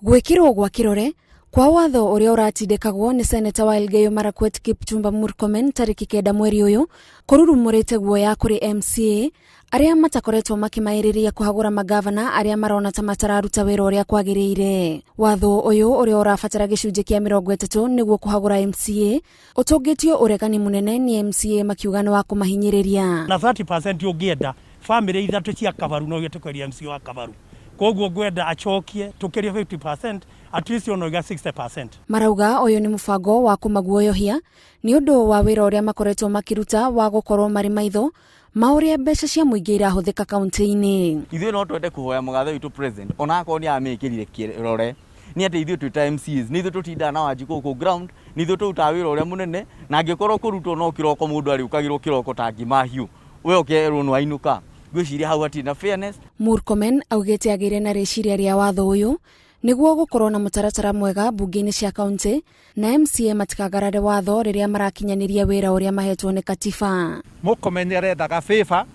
Gwĩkĩrwo gwa kĩrore kwa watho ũrĩa ũratindĩkagwo nĩ seneta wa Elgeyo Marakwet Kipchumba Murkomen tarĩki kenda mweri ũyũ kũrurumũrĩte guoya kũrĩ MCA arĩa matakoretwo makĩmaĩrĩria kũhagũra magavana arĩa marona ta matararuta wĩra ũrĩa kwagĩrĩire. Watho ũyũ ũrĩa ũrabatara gĩcunjĩ kĩa 30 nĩguo kũhagũra MCA ũtũngĩtio ũregani mũnene nĩ MCA makiuga nĩ wa kũmahinyĩrĩria. Na 30% ũngĩenda bamĩrĩ ithatũ cia Kabaru no ũhote kweheria MCA wa Kabaru. Koguo ngwenda acokie tũkĩrie 50% at least ona oiga 60%. Marauga ũyũ nĩ mũbango wa kũmaguoyohia nĩ ũndũ wa wĩra ũrĩa makoretwo makĩruta wa gũkorwo marĩ maitho ma ũrĩa mbeca cia mũingĩ irahũthĩka kaunti-inĩ. Ithuĩ no twende kũhoya mũgathe witũ president ona akorwo nĩ amĩkĩrire kĩrore nĩ atĩ ithuĩ twĩ ta MCAs nĩ ithuĩ tũtindaga na Wanjikũ gũkũ ground nĩ ithuĩ tũrutaga wĩra ũrĩa mũnene na angĩkorwo kũrutwo no kĩroko mũndũ arĩũkagĩrwo kĩroko ta ngima hiũ we ũkerwo nĩ wainũka ngwĩciria hau hatirĩ na fairness. Murkomen augĩte agĩire na rĩciria rĩa watho ũyũ nĩguo gũkorwo na mũtaratara mwega mbunge-inĩ cia kaunti na MCA matikagarare watho rĩrĩa marakinyanĩria wĩra ũrĩa mahetwo nĩ katiba. Murkomen nĩ arethaga favor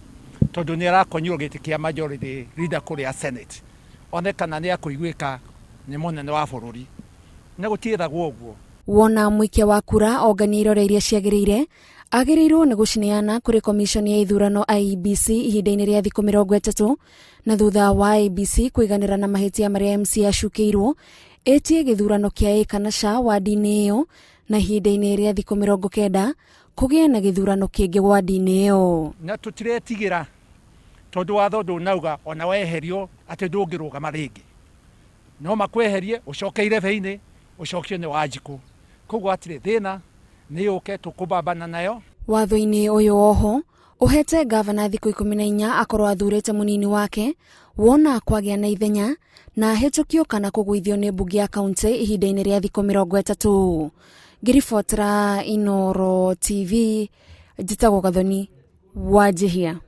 tondũ nĩ arakonyirwo gĩtĩ kĩa majority leader kũrĩa Senate one kana nĩ akũiguĩka nĩ mũnene wa bũrũri na gũtiĩthagwo ũguo. Wona mũikia wa kura ongania irore iria ciagĩrĩire agĩrĩirwo nĩ gũcineana kũrĩ komishoni ya ithurano IEBC ihinda-inĩ rĩa thikũ 30 na thutha wa IEBC kũiganĩra na mahĩtia marĩa MCA acukĩirwo ĩtie gĩthurano kĩa ĩ kana ca wadi-inĩ ĩyo na ihinda-inĩ rĩa thikũ 90 kũgĩe na gĩthurano kĩngĩ wadi-inĩ ĩyo. Na tũtiretigĩra tondũ watho ndũnauga ona weherio atĩ ndũngĩrũgama rĩngĩ, no makweherie ũcoke irebe-inĩ ũcokio nĩ Wanjikũ, koguo hatirĩ thĩna. Nĩ yũke tũkũbambana nayo. Watho-inĩ ũyũ oho ũhete ngavana thikũ 14 akorwo athurĩte mũnini wake wona kwagĩa na ithenya na ahĩtũkio kana kũgũithio nĩ mbunge ya kaunti ihinda-inĩ rĩa thikũ 30. Ngĩribotera Inooro TV, njĩtagwo Gathoni Wanjihia.